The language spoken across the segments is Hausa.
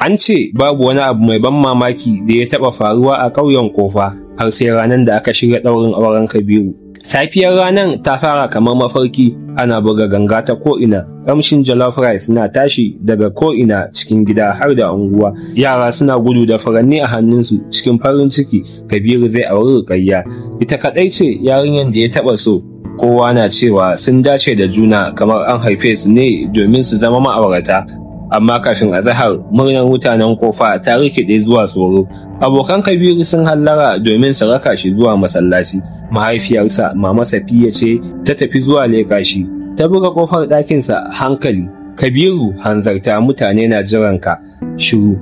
An ce babu wani abu mai ban mamaki da ya taɓa faruwa a ƙauyen Kofa har sai ranar da aka shirya ɗaurin auren Kabiru. Safiyar ranar ta fara kamar mafarki, ana buga ganga ta ko'ina, ƙamshin jollof rice na tashi daga ko'ina cikin gida har da unguwa. Yara suna gudu da furanni a hannunsu cikin farin ciki, Kabiru zai auri Rukayya. Ita kaɗai ce yarinyar da ya taɓa so. Kowa na cewa sun dace da juna kamar an haife su ne domin su zama ma'aurata. Amma kafin azahar, murnar mutanen Kofa ta rikide zuwa tsoro. Abokan Kabiru sun hallara domin su raka shi zuwa masallaci. Mahaifiyarsa, Mama Safiya ce ta tafi zuwa leƙa shi. Ta buga kofar ɗakinsa hankali. "Kabiru, hanzarta, mutane na jiranka." Shiru.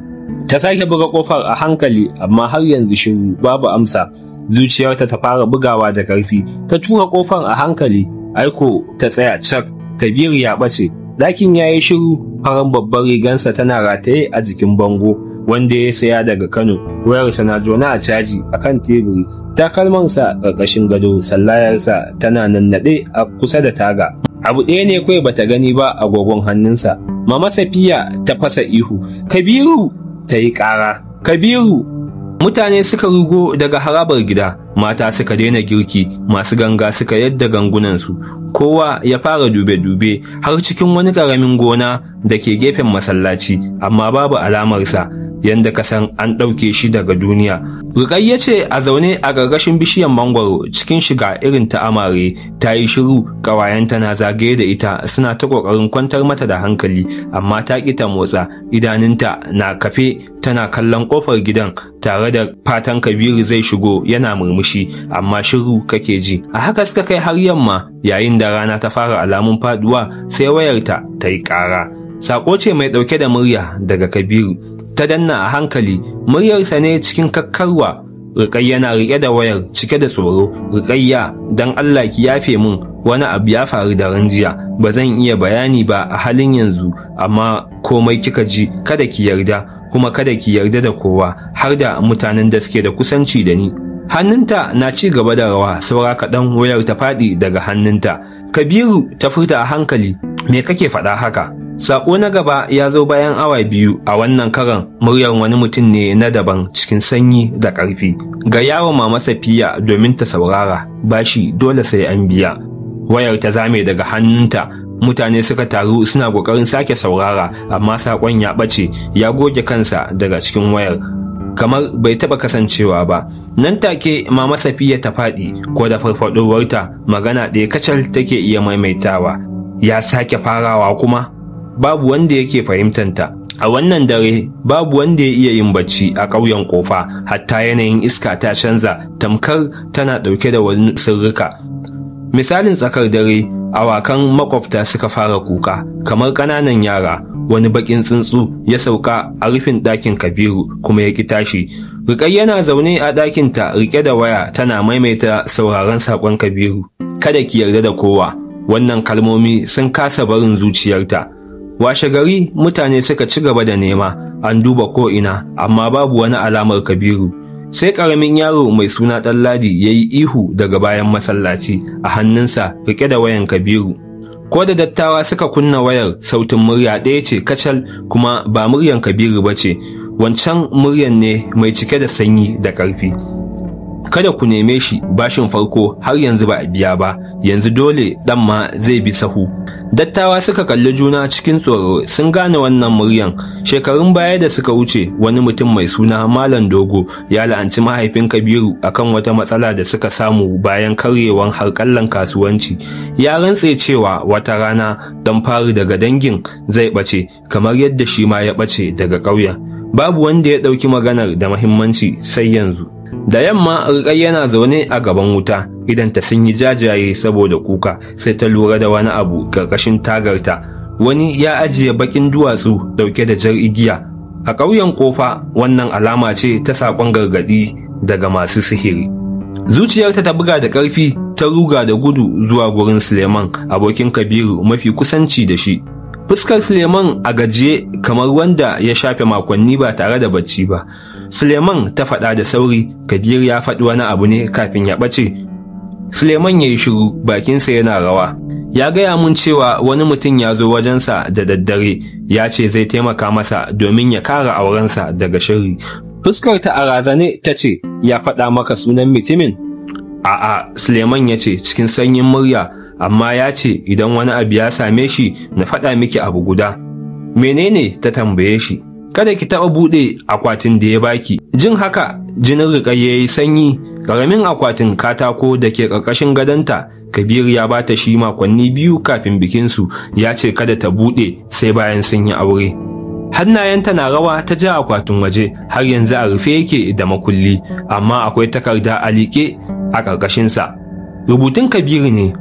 Ta sake buga kofar a hankali, amma har yanzu shiru, babu amsa. Zuciyarta ta fara bugawa da ƙarfi. Ta tura kofar a hankali, aiko ta tsaya cak. Kabiru ya ɓace. Ɗakin ya yi shiru, farar babbar rigansa tana rataye a jikin bango, wanda ya saya daga Kano. Wayarsa na jona a caji a kan teburi, takalmansa ƙarƙashin gado, sallayarsa tana nannaɗe a kusa da taga. Abu ɗaya ne kawai bata gani ba, agogon hannunsa. Mama Safiya ta fasa ihu. "Kabiru!" ta yi ƙara. "Kabiru!" Mutane suka rugo daga harabar gida, mata suka daina girki, masu ganga suka yadda gangunansu. Kowa ya fara dube-dube har cikin wani ƙaramin gona da ke gefen masallaci, amma babu alamarsa, yanda ka san an ɗauke shi daga duniya. Rukayya ce a zaune a ƙarƙashin bishiyar mangwaro cikin shiga irin ta amare, ta yi shiru, ƙawayenta na zagaye da ita suna ta ƙoƙarin kwantar mata da hankali, amma ta ƙi ta motsa, idanunta na kafe tana kallon ƙofar gidan tare da fatan Kabiru zai shigo yana murmushi, amma shiru kake ji. A haka suka kai har yamma, yayin da rana ta fara alamun faduwa, sai wayarta ta yi ƙara. Sako ce mai ɗauke da murya daga Kabiru. Ta danna a hankali, muryarsa ne cikin kakkarwa. Rukayya na riƙe da wayar cike da tsoro. "Rukayya, don Allah ki yafe min, wani abu ya faru da jiya. Ba zan iya bayani ba a halin yanzu, amma komai kika ji kada ki yarda, kuma kada ki yarda da kowa, har da mutanen da suke da kusanci da ni." Hannunta na ci gaba da rawa, saura kaɗan wayar ta faɗi daga hannunta. "Kabiru," ta furta a hankali, "me kake faɗa haka?" Sako na gaba ya zo bayan awa 2, a wannan karan muryar wani mutum ne na daban cikin sanyi da ƙarfi. "Ga yawo Mama Safiya domin ta saurara, bashi dole sai an biya." Wayar ta zame daga hannunta, mutane suka taru suna ƙoƙarin sake saurara, amma sakon ya ɓace, ya goge kansa daga cikin wayar, kamar bai taɓa kasancewa ba. Nan take Mama Safiya ta faɗi, ko da farfaɗowarta magana ɗaya kacal take iya maimaitawa. "Ya sake farawa kuma." Babu wanda yake fahimtanta. A wannan dare babu wanda ya iya yin bacci a ƙauyen Kofa, hatta yanayin iska ta canza tamkar tana ɗauke da wani sirrika. Misalin tsakar dare, awakan makwabta suka fara kuka kamar ƙananan yara. Wani baƙin tsuntsu ya sauka a rufin ɗakin Kabiru kuma ya ƙi tashi. Rukayya yana zaune a ɗakinta riƙe da waya tana maimaita sauraron saƙon Kabiru. "Kada ki yarda da kowa." Wannan kalmomi sun kasa barin zuciyarta. Washe gari mutane suka ci gaba da nema, an duba ko'ina, amma babu wani alamar Kabiru. Sai ƙaramin yaro mai suna Ɗanladi ya yi ihu daga bayan masallaci, a hannunsa riƙe da wayan Kabiru. Ko da dattawa suka kunna wayar, sautin murya ɗaya ce kacal, kuma ba muryan Kabiru ba ce, wancan muryan ne mai cike da sanyi da ƙarfi. "Kada ku neme shi, bashin farko har yanzu ba a biya ba, yanzu dole ɗan ma zai bi sahu." Dattawa suka kalli juna cikin tsoro, sun gane wannan muryan. Shekarun baya da suka wuce, wani mutum mai suna Malam Dogo ya la'anci mahaifin Kabiru akan wata matsala da suka samu bayan karyewan harkallan kasuwanci. Ya rantse cewa wata rana dan fari daga dangin zai ɓace kamar yadda shi ma ya ɓace daga ƙauyen. Babu wanda ya ɗauki maganar da muhimmanci sai yanzu. Da yamma Rukayya yana zaune a gaban wuta, idan ta sun yi jajaye saboda kuka, sai ta lura da wani abu karkashin tagarta. Wani ya ajiye bakin duwatsu dauke da jar igiya. A ƙauyen Kofa wannan alama ce ta saƙon gargaɗi daga masu sihiri. Zuciyarta ta buga da ƙarfi, ta ruga da gudu zuwa gurin Suleiman, abokin Kabiru mafi kusanci da shi. Fuskar Suleiman a gajiye kamar wanda ya shafe makonni ba tare da bacci ba. "Suleiman," ta faɗa da sauri, "Kabiru ya faɗi wani abu ne kafin ya ɓace?" Suleiman ya yi shiru, bakinsa yana rawa. Ya gaya mun cewa wani mutum ya zo wajensa da daddare, ya ce zai taimaka masa domin ya kare aurensa daga shirri. Fuskar ta a razane ta ce, "Ya faɗa maka sunan mutumin?" "A'a," Suleiman ya ce cikin sanyin murya, "amma ya ce idan wani abu ya same shi na faɗa miki abu guda." "Menene?" ta tambaye shi. "Kada ki taɓa buɗe akwatin da ya baki." Jin haka, jinin Rukayya ya yi sanyi. Ƙaramin akwatin katako da ke ƙarƙashin gadonta, Kabiru ya bata shi makonni 2 kafin bikinsu, ya ce kada ta buɗe sai bayan sun yi aure. Hannayenta na rawa ta ja akwatin waje, har yanzu a rufe yake da makulli, amma akwai takarda a liƙe a ƙarƙashinsa. Rubutun Kabiru ne: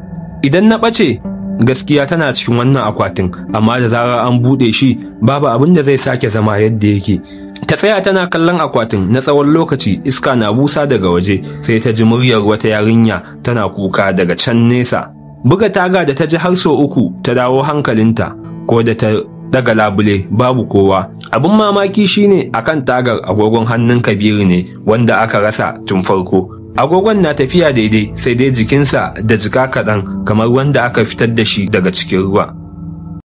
"Idan na ɓace, gaskiya tana cikin wannan akwatin, amma da zarar an buɗe shi, babu abin da zai sake zama yadda yake." Ta tsaya tana kallon akwatin na tsawon lokaci, iska na busa daga waje, sai ta ji muryar wata yarinya tana kuka daga can nesa. Buga taga da ta ji har sau 3 ta dawo hankalinta, ko da ta daga labule babu kowa. Abin mamaki shine akan tagar agogon hannun Kabiru ne wanda aka rasa tun farko. Agogon na tafiya daidai, sai dai jikinsa da jika kaɗan kamar wanda aka fitar da shi daga cikin ruwa.